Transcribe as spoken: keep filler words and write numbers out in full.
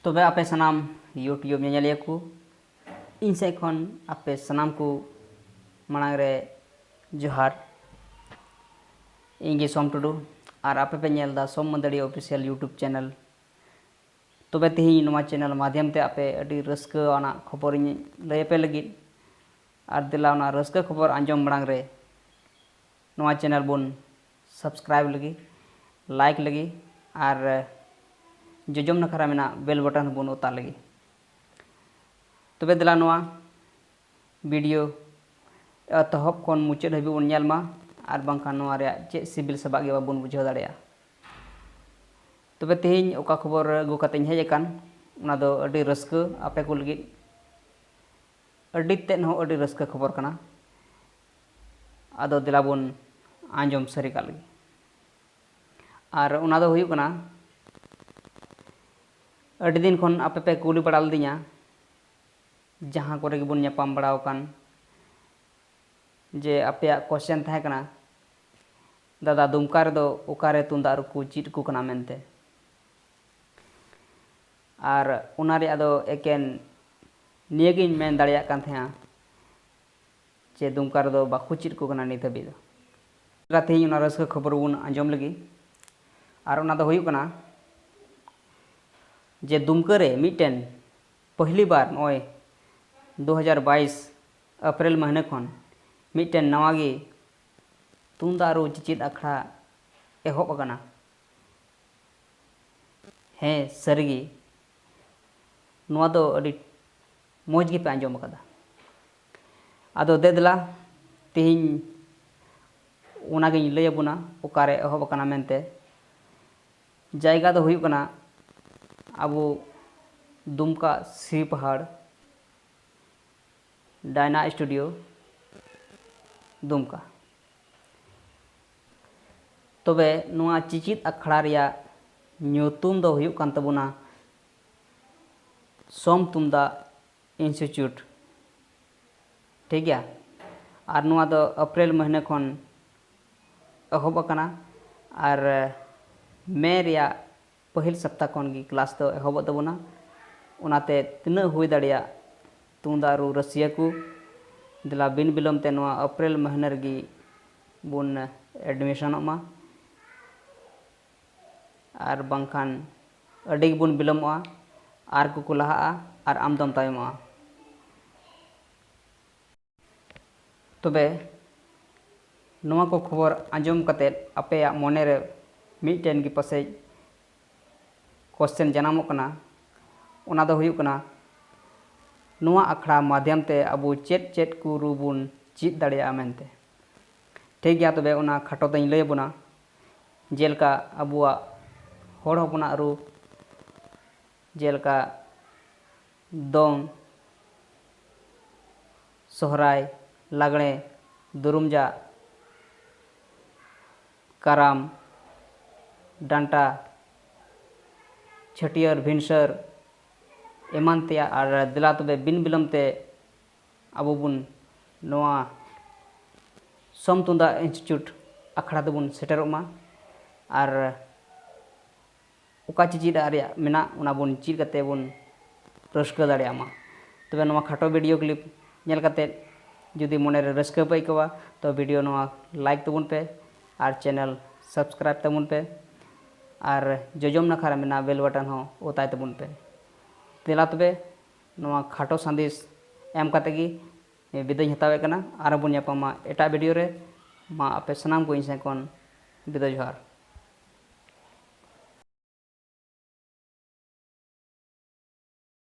ᱛᱚᱵᱮ ᱟᱯᱮ ᱥᱟᱱᱟᱢ YouTube ᱧᱮᱧᱮᱞᱤᱭᱟᱹ ᱠᱚ, ᱤᱧ ᱥᱮᱫ ᱠᱷᱚᱱ ᱟᱯᱮ ᱥᱟᱱᱟᱢ ᱠᱚ ᱢᱟᱲᱟᱝ ᱨᱮ ᱡᱚᱦᱟᱨ᱾ ᱤᱧ ᱜᱮ ᱥᱳᱢ ᱴᱩᱰᱩ, ᱟᱨ ᱟᱯᱮ ᱯᱮ ᱧᱮᱞ ᱮᱫᱟ ᱥᱳᱢ ᱢᱟᱹᱫᱟᱹᱲᱤᱭᱟᱹ Official YouTube channel᱾ ᱛᱚᱵᱮ ᱛᱮᱦᱮᱧ ᱱᱚᱣᱟ channel ᱢᱟᱫᱷᱭᱚᱢ ᱛᱮ ᱟᱯᱮ ᱟᱹᱰᱤ ᱨᱟᱹᱥᱠᱟᱹ ᱟᱱᱟᱜ ᱠᱷᱚᱵᱚᱨ ᱤᱧ ᱞᱟᱹᱭ ᱟᱯᱮ ᱞᱟᱹᱜᱤᱫ, ᱟᱨ ᱫᱮᱞᱟ ᱚᱱᱟ ᱨᱟᱹᱥᱠᱟᱹ ᱠᱷᱚᱵᱚᱨ ᱟᱸᱡᱚᱢ ᱢᱟᱲᱟᱝ ᱨᱮ ᱱᱚᱣᱟ channel ᱵᱚᱱ subscribe ᱞᱟᱹᱜᱤᱫ, like ᱞᱟᱹᱜᱤᱫ, ᱟᱨ ᱡᱚᱡᱚᱢ ᱱᱟᱠᱷᱟ ᱨᱮ ᱢᱮᱱᱟᱜ bell button ᱵᱚᱱ ᱚᱛᱟ ᱞᱟᱹᱜᱤᱫ᱾ ᱛᱚᱵᱮ ᱫᱮᱞᱟ ᱱᱚᱣᱟ video ᱮᱛᱚᱦᱚᱵ ᱠᱷᱚᱱ ᱢᱩᱪᱟᱹᱫ ᱦᱟᱹᱵᱤᱡ ᱵᱚᱱ ᱧᱮᱞ ᱢᱟ, ᱟᱨ ᱵᱟᱝᱠᱷᱟᱱ ᱱᱚᱣᱟ ᱨᱮᱭᱟᱜ ᱪᱮᱫ ᱥᱤᱵᱤᱞ ᱥᱟᱵᱟᱜ ᱜᱮ ᱵᱟᱵᱚᱱ ᱵᱩᱡᱷᱟᱹᱣ ᱫᱟᱲᱮᱭᱟᱜᱼᱟ᱾ ᱛᱚᱵᱮ ᱛᱮᱦᱮᱧ ᱚᱠᱟ ᱠᱷᱚᱵᱚᱨ ᱟᱹᱜᱩ ᱠᱟᱛᱮᱧ ᱦᱮᱡ ᱟᱠᱟᱱ, ᱚᱱᱟ ᱫᱚ ᱟᱹᱰᱤ ᱨᱟᱹᱥᱠᱟᱹ ᱟᱯᱮ ᱠᱚ ᱞᱟᱹᱜᱤᱫ, ᱟᱹᱰᱤ ᱛᱮᱫ ᱦᱚᱸ ᱟᱹᱰᱤ ᱨᱟᱹᱥᱠᱟᱹ ᱠᱷᱚᱵᱚᱨ ᱠᱟᱱᱟ᱾ ᱟᱫᱚ ᱫᱮᱞᱟ ᱵᱚᱱ ᱟᱸᱡᱚᱢ ᱥᱟᱹᱨᱤ ᱠᱟᱜ ᱞᱮᱜᱮ᱾ ᱟᱨ ᱚᱱᱟ ᱫᱚ ᱦᱩᱭᱩᱜ ᱠᱟᱱᱟ, ᱟᱹᱰᱤ ᱫᱤᱱ ᱠᱷᱚᱱ ᱟᱯᱮ ᱯᱮ ᱠᱩᱞᱤ ᱵᱟᱲᱟ ᱞᱤᱫᱤᱧᱟ, ᱡᱟᱦᱟᱸ ᱠᱚᱨᱮ ᱜᱮᱵᱚᱱ ᱧᱟᱯᱟᱢ ᱵᱟᱲᱟ ᱟᱠᱟᱱ, ᱡᱮ ᱟᱯᱮᱭᱟᱜ question ᱛᱟᱦᱮᱸ ᱠᱟᱱᱟ, "ᱫᱟᱫᱟ, ᱫᱩᱢᱠᱟ ᱨᱮᱫᱚ ᱚᱠᱟᱨᱮ ᱛᱩᱢᱫᱟᱜ ᱨᱩ ᱠᱚ ᱪᱮᱫ ᱟᱠᱚ ᱠᱟᱱᱟ?" ᱢᱮᱱᱛᱮ᱾ ᱟᱨ ᱚᱱᱟ ᱨᱮᱭᱟᱜ ᱫᱚ ᱮᱠᱮᱱ ᱱᱤᱭᱟᱹᱜᱤᱧ ᱢᱮᱱ ᱫᱟᱲᱮᱭᱟᱜ ᱠᱟᱱ ᱛᱟᱦᱮᱸᱜᱼᱟ ᱡᱮ ᱫᱩᱢᱠᱟ ᱨᱮᱫᱚ ᱵᱟᱠᱚ ᱪᱮᱫ ᱟᱠᱚ ᱠᱟᱱᱟ ᱱᱤᱛ ᱦᱟᱹᱵᱤᱡ ᱫᱚ᱾ ᱛᱮᱦᱮᱧ ᱚᱱᱟ ᱨᱟᱹᱥᱠᱟᱹ ᱠᱷᱚᱵᱚᱨ ᱵᱚᱱ ᱟᱸᱡᱚᱢ ᱞᱟᱹᱜᱤᱫ, ᱟᱨ ᱚᱱᱟ ᱫᱚ ᱦᱩᱭᱩᱜ ᱠᱟᱱᱟ ᱡᱮ ᱫᱩᱢᱠᱟᱹ ᱨᱮ ᱢᱤᱫᱴᱮᱱ ᱯᱟᱹᱦᱞᱤ ᱵᱟᱨ ᱱᱚᱜᱼᱚᱭ ᱫᱩ ᱦᱟᱡᱟᱨ ᱵᱟᱭᱤᱥ ᱮᱯᱨᱤᱞ ᱢᱟᱹᱦᱱᱟᱹ ᱠᱷᱚᱱ ᱢᱤᱫᱴᱮᱱ ᱱᱟᱣᱟ ᱜᱮ ᱛᱩᱢᱫᱟᱜ ᱨᱩ ᱪᱮᱪᱮᱫ ᱟᱠᱷᱲᱟ ᱮᱦᱚᱵ ᱟᱠᱟᱱᱟ᱾ ᱦᱮᱸ, ᱥᱟᱹᱨᱤᱜᱮ ᱱᱚᱣᱟ ᱫᱚ ᱟᱹᱰᱤ ᱢᱚᱡᱽ ᱜᱮᱯᱮ ᱟᱸᱡᱚᱢ ᱟᱠᱟᱫᱟ᱾ ᱟᱫᱚ ᱫᱮ ᱫᱮᱞᱟ, ᱛᱮᱦᱮᱧ ᱚᱱᱟᱜᱤᱧ ᱞᱟᱹᱭ ᱟᱵᱚᱱᱟ ᱚᱠᱟᱨᱮ ᱮᱦᱚᱵ ᱟᱠᱟᱱᱟ ᱢᱮᱱᱛᱮ᱾ ᱡᱟᱭᱜᱟ ᱫᱚ ᱦᱩᱭᱩᱜ ᱠᱟᱱᱟ ᱟᱵᱚ ᱫᱩᱢᱠᱟ ᱥᱤᱯᱟᱦᱟᱲ ᱰᱟᱭᱱᱟ ᱥᱴᱩᱰᱤᱭᱳ, ᱫᱩᱢᱠᱟ᱾ ᱛᱚᱵᱮ ᱱᱚᱣᱟ ᱪᱮᱪᱮᱫ ᱟᱠᱷᱲᱟ ᱨᱮᱭᱟᱜ ᱧᱩᱛᱩᱢ ᱫᱚ ᱦᱩᱭᱩᱜ ᱠᱟᱱ ᱛᱟᱵᱚᱱᱟ ᱥᱳᱢ ᱛᱩᱢᱫᱟᱜ ᱤᱱᱥᱴᱤᱴᱤᱭᱩᱴ᱾ ᱴᱷᱤᱠ ᱜᱮᱭᱟ? ᱟᱨ ᱱᱚᱣᱟ ᱫᱚ ᱮᱯᱨᱤᱞ ᱢᱟᱹᱦᱱᱟᱹ ᱠᱷᱚᱱ ᱮᱦᱚᱵ ᱟᱠᱟᱱᱟ, ᱟᱨ ᱢᱮ ᱨᱮᱭᱟᱜ ᱯᱟᱹᱦᱤᱞ ᱥᱟᱯᱛᱟ ᱠᱷᱚᱱ ᱜᱮ ᱠᱞᱟᱥ ᱫᱚ ᱮᱦᱚᱵᱚᱜ ᱛᱟᱵᱚᱱᱟ᱾ ᱚᱱᱟᱛᱮ ᱛᱤᱱᱟᱹᱜ ᱦᱩᱭ ᱫᱟᱲᱮᱭᱟᱜ ᱛᱩᱢᱫᱟᱜ ᱨᱩ ᱨᱟᱹᱥᱤᱭᱟᱹ ᱠᱚ, ᱫᱮᱞᱟ ᱵᱤᱱ ᱵᱤᱞᱚᱢ ᱛᱮ ᱱᱚᱣᱟ ᱮᱯᱨᱤᱞ ᱢᱟᱹᱦᱱᱟᱹ ᱨᱮᱜᱮ ᱵᱚᱱ ᱮᱰᱢᱤᱥᱚᱱᱚᱜ ᱢᱟ, ᱟᱨ ᱵᱟᱝᱠᱷᱟᱱ ᱟᱹᱰᱤ ᱜᱮᱵᱚᱱ ᱵᱤᱞᱚᱢᱚᱜᱼᱟ, ᱟᱨ ᱠᱚᱠᱚ ᱞᱟᱦᱟᱜᱼᱟ ᱟᱨ ᱟᱢ ᱫᱚᱢ ᱛᱟᱭᱚᱢᱚᱜᱼᱟ᱾ ᱛᱚᱵᱮ ᱱᱚᱣᱟ ᱠᱚ ᱠᱷᱚᱵᱚᱨ ᱟᱸᱡᱚᱢ ᱠᱟᱛᱮᱫ ᱟᱯᱮᱭᱟᱜ ᱢᱚᱱᱮ ᱨᱮ ᱢᱤᱫᱴᱮᱱ ᱜᱮ ᱯᱟᱥᱮᱡ ᱠᱚᱥᱪᱮᱱ ᱡᱟᱱᱟᱢᱚᱜ ᱠᱟᱱᱟ, ᱚᱱᱟ ᱫᱚ ᱦᱩᱭᱩᱜ ᱠᱟᱱᱟ, ᱱᱚᱣᱟ ᱟᱠᱷᱲᱟ ᱢᱟᱫᱷᱭᱚᱢ ᱛᱮ ᱟᱵᱚ ᱪᱮᱫ ᱪᱮᱫ ᱠᱚ ᱨᱩ ᱵᱚᱱ ᱪᱮᱫ ᱫᱟᱲᱮᱭᱟᱜᱼᱟ ᱢᱮᱱᱛᱮ᱾ ᱴᱷᱤᱠ ᱜᱮᱭᱟ, ᱛᱚᱵᱮ ᱚᱱᱟ ᱠᱷᱟᱴᱚ ᱛᱮᱧ ᱞᱟᱹᱭ ᱟᱵᱚᱱᱟ᱾ ᱡᱮᱞᱮᱠᱟ ᱟᱵᱚᱣᱟᱜ ᱦᱚᱲ ᱦᱚᱯᱚᱱᱟᱜ ᱨᱩ, ᱡᱮᱞᱮᱠᱟ ᱫᱚᱝ, ᱥᱚᱦᱨᱟᱭ, ᱞᱟᱜᱽᱬᱮ, ᱫᱩᱨᱩᱢ ᱡᱟᱜ, ᱠᱟᱨᱟᱢ, ᱰᱟᱱᱴᱟ, ᱪᱷᱟᱹᱴᱭᱟᱹᱨ, ᱵᱷᱤᱱᱥᱟᱹᱨ, ᱮᱢᱟᱱ ᱛᱮᱭᱟᱜ᱾ ᱟᱨ ᱫᱮᱞᱟ ᱛᱚᱵᱮ ᱵᱤᱱ ᱵᱤᱞᱚᱢ ᱛᱮ ᱟᱵᱚ ᱵᱚᱱ ᱱᱚᱣᱟ ᱥᱚᱢ ᱛᱩᱢᱫᱟᱜ ᱤᱱᱥᱴᱤᱴᱭᱩᱴ ᱟᱠᱷᱲᱟ ᱛᱮᱵᱚᱱ ᱥᱮᱴᱮᱨᱚᱜ ᱢᱟ᱾ ᱟᱨ ᱚᱠᱟ ᱪᱮᱪᱮᱫ ᱨᱮᱭᱟᱜ ᱢᱮᱱᱟᱜ, ᱚᱱᱟ ᱵᱚᱱ ᱪᱮᱫ ᱠᱟᱛᱮ ᱵᱚᱱ ᱨᱟᱹᱥᱠᱟᱹ ᱫᱟᱲᱮᱭᱟᱜ ᱢᱟ᱾ ᱛᱚᱵᱮ ᱱᱚᱣᱟ ᱠᱷᱟᱴᱚ ᱵᱷᱤᱰᱤᱭᱳ ᱠᱞᱤᱯ ᱧᱮᱞ ᱠᱟᱛᱮ ᱡᱩᱫᱤ ᱢᱚᱱᱮ ᱨᱮ ᱨᱟᱹᱥᱠᱟᱹ ᱯᱮ ᱟᱹᱭᱠᱟᱹᱣᱟ, ᱛᱚ ᱵᱷᱤᱰᱤᱭᱳ ᱱᱚᱣᱟ ᱞᱟᱭᱤᱠ ᱛᱟᱵᱚᱱ ᱯᱮ ᱟᱨ ᱪᱮᱱᱮᱞ ᱥᱟᱵᱥᱠᱨᱟᱭᱤᱵ ᱛᱟᱵᱚᱱ ᱯᱮ᱾ ᱟᱨ ᱡᱚᱡᱚᱢ ᱱᱟᱠᱷᱟ ᱨᱮ ᱢᱮᱱᱟᱜ ᱵᱮᱞ ᱵᱟᱴᱚᱱ ᱦᱚᱸ ᱚᱛᱟᱭ ᱛᱟᱵᱚᱱ ᱯᱮ᱾ ᱫᱮᱞᱟ ᱛᱚᱵᱮ ᱱᱚᱣᱟ ᱠᱷᱟᱴᱚ ᱥᱟᱸᱫᱮᱥ ᱮᱢ ᱠᱟᱛᱮ ᱜᱮ ᱵᱤᱫᱟᱹᱭ ᱦᱟᱛᱟᱣᱮᱫ ᱠᱟᱱᱟ᱾ ᱟᱨᱦᱚᱸ ᱵᱚᱱ ᱧᱟᱯᱟᱢᱟ ᱮᱴᱟᱜ ᱵᱷᱤᱰᱤᱭᱳ ᱨᱮ᱾ ᱢᱟ ᱟᱯᱮ ᱥᱟᱱᱟᱢ ᱠᱚ ᱤᱧ ᱥᱮᱫ ᱠᱷᱚᱱ ᱵᱤᱫᱟᱹᱭ ᱡᱚᱦᱟᱨ᱾